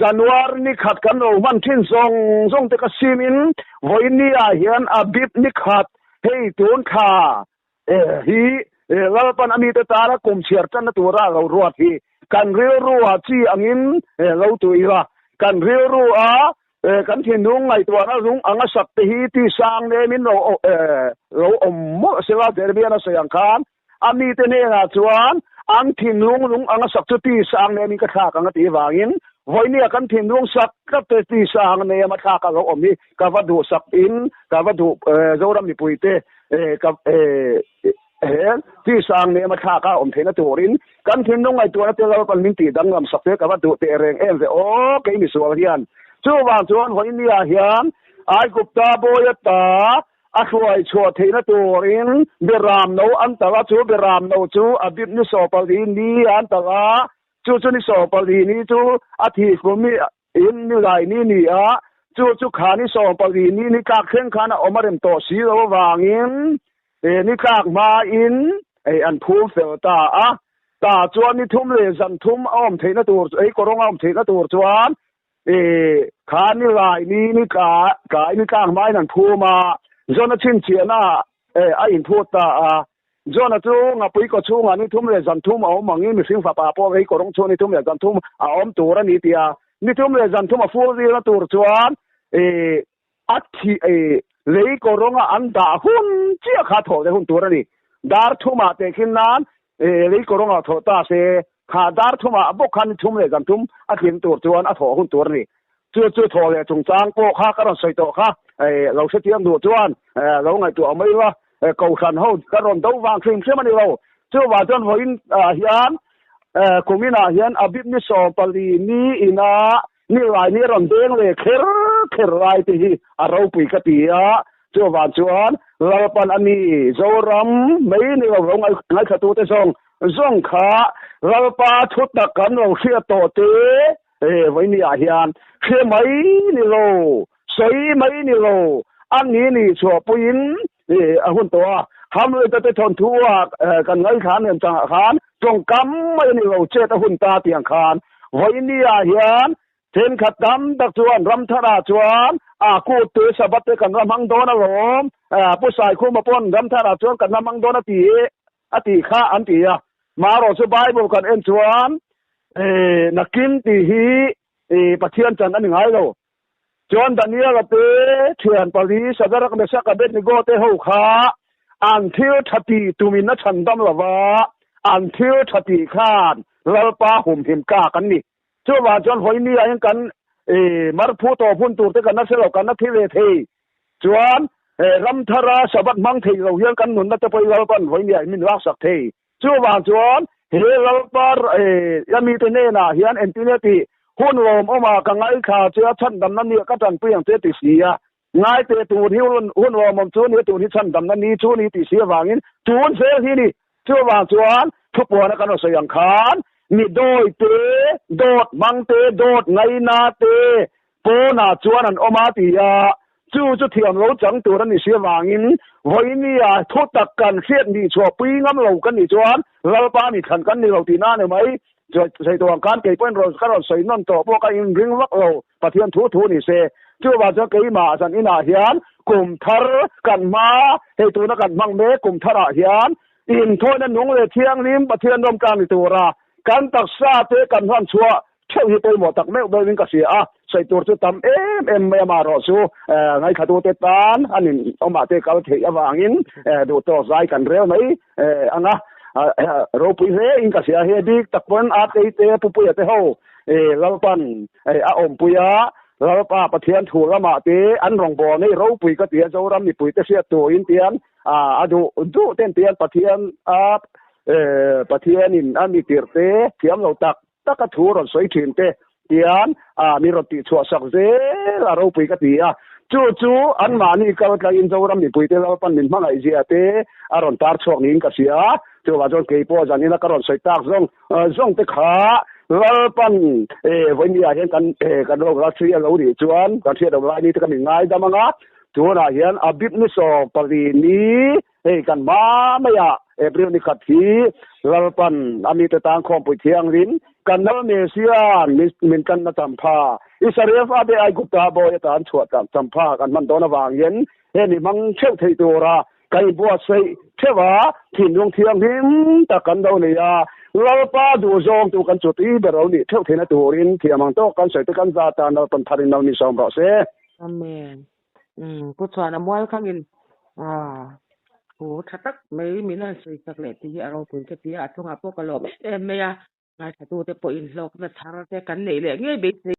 January ni khat kan lo hman thin zawng zawng te ka sim in vawiin ni ah hian a bip ni khat hei tun thla hi Lalpan a mite tana kum chhiar tanna tura a lo ruat hi kan rilru ah chi angin lo tu ila, kan rilru ah Kan thinlung ngaihtuahna lung anga sak te hi ti sang nemin lo lo awm mawlh sela Jeremiah a sawi ang khan a mite hnenah chuan an thinlung lung anga sak chu ti sang nemin ka thlak ang a tih vangin vawinia kan thinlung sak tlat te ti sang nem a thlak a lo awm hi ka va duhsak in ka va duh Zoram mipuite ka He tisang nem a thlak a awm theihna turin kan thinlung ngaihtuahna te Lalpan min tih danglam sak te ka va duh teh reng em ve aw kei misual hian. Chuvang chuan vawinia hian Aigupta bawi ata a hruai chhuah theihna turin Beram no an talh a, chu Beram no chu a bip ni sawpali ni an talh a, chu chu ni sawpali ni chu a thih kum In ni lai ni ni a, chu chu kha ni 14 ni ni tlak thleng khan a awm a rem tawh si lo avangin ni tlak hmain an phum fel ta a. Tah chuan ni thum leh zan thum a awm theihna tur ei kawrawng a awm theihna tur chuan kha ni lai ni ni tlai ni tlak hmain an phum a, Jona chhinchhiahna a inphut ta a. Jona chu ngapui kaw chhungah ni thum leh zan thum a awm angin mihring fapa pawh vei kawrawng chhuah ni thum leh zan thum a awm tur a ni ti a, ni thum leh zan thum a fur vilna tur chuan a thi lei kawrawnga an dah hun chiah kha thawh leh hun tur a ni. Dar thumah tehkhin nan lei kawrawngah thawh ta se, kha dar thumah bawk khan ni thum leh zan thum a tling tur chuan a thawh hun tur a ni. Chu chu thawh leh chungchang pawh kha ka rawn sawi tawh kha lo hrethiam duh chuan lo ngaihtuah mai ila. Kohhran ho ka rawn do vang hrim hrim a ni lo. Chuvang chuan vawiin ah hian kumin ah hian Abib ni 14 ni ina ni lai ni a rawn deng leh kher kher lai te hi a ropui ka ti a. Chuvang chuan Lalpan a ni Zoram mai ni lo lo ngaithla te zawng zawng kha Lalpa thu tak kan lo hriat tawh te vawiin ni ah hian hre mai ni lo. Sawi mai ni lo, a ni ni chhuah puiin a hun tawh a. Hamlet-a te thawnthu ah kan ngaithla nem changah khan tawngkam mai a ni lo, chet a hun ta tih ang khan vawiini ah hian thenkhat tam tak chuan Ramthara chuan a kut te Sabbath te kan la hmang dawn alawm, Pu Saikhuma pawn Ramthara chuan kan la hmang dawn a ti a tih kha an ti a. Marawh chu Bible kan en chuan nakin tih hi Pathian chan a ni ngai lo. Chuan Daniel-a te thian pali Shadrach, Meshach, Abednego te ho kha an thil tha tih tumin a chhan dam lo va, an thil tha tih khan Lalpa humhim tlak an ni. Chuvang chuan vawiin ah hian kan marphu tawp hun tur te kan la hre lo, kan la thi ve thei. Chuan Ram thara Sabbath hmang thei lo hian kan nunna te pawh hi Lalpan vawinia min laksak thei. Chuvang chuan he Lalpa a mite hnenah hian engtin nge tih hun lawmawmah ka ngaithla che a, chhandamna nia ka tanpui ang che ti si a. Ngaite tun hi hun lawmawm chu ni, tun hi chhandamna ni chu ni tih si avangin tun zel hi ni. Chuvang chuan thupuana kan rawn sawi ang khan mi dawi te, dawt hmang te, dawt ngaina te pawnah chuan an awm a ti a, chu chu thiam lo chang tur a ni si avangin vawinia thu tak kan hriat nih chhuah pui ngam lo kan nih chuan Lalpa ni thlan kan ni lo tihna a ni mai. Sawi tawh ang khan kei pawhin rawn ka rawn sawi nawn tawh pawh ka inring vak lo. Pathian thu thu ni se. Chuvang chuan keimah zan inah hian kum thar kan hma, hei tuna kan hmang mek kum tharah hian inthawina nung leh thianghlim Pathian rawm tlang ni tura kan taksa te kan hman chhuah theuh hi pawimawh tak meuh meuhin ka hria a. Sawi tur chu tam em em mai amah erawh chu ngaithlatute tan an in awmah te kal theih avangin duhtawk zai kan rel mai ang a. Ropui hle in ka hria. He bik tak pawn Atei te Pupuia te ho Lalpan a awmpui a, Lalpa Pathian thu lamah te an rawngbâwl nei ropui ka ti a, Zoram mipuite hriat turin tian a duh duh ten tian Pathian a Pathianin a mi tirh te thiam lo tak tak a thu rawn sawi thin te tian mi rawn tihchhuah sak zel a ropui ka ti a, chu chu anmahni kal tlangin Zoram mipuite Lalpan min hmangaih zia te a rawn tar chhuak niin ka hria, chuvang chuan keipawh zanina ka rawn sawi tak zawng Zawng te kha Lalpan vawinia hian kan kan ro ral hria lo nih chuan kan hriat lo lai ni te kan inngaidam ang a, tunah hian a bip ni 14 ni hei kan hma maiah April ni khat hi Lalpan a mite tan khawmpui thianghlim kan lal Messian min tlanna champha Israel fate Aigupta bawi atan chhuah champha kan hman dawn avang hian hemi hmang theuh thei tura Kan inbuatsaih theuh a, thinlung thianghlim tak kan lo nei a, Lalpa duhzawng tu kan chuti ber lo nih theuh theihna turin thiam ang tawk kan sawi te kan zat a, Lalpan tharin lo ni sawm rawh se. Amen. Umm Pu Chhuana mual khangin thu tha tak mai min han sawi chak leh tih hi a ropui ka ti a, a chungah pawh ka lawm em em mai a, ngaithlatute pawhin hlawkna thar te kan neih leh ngei beisei.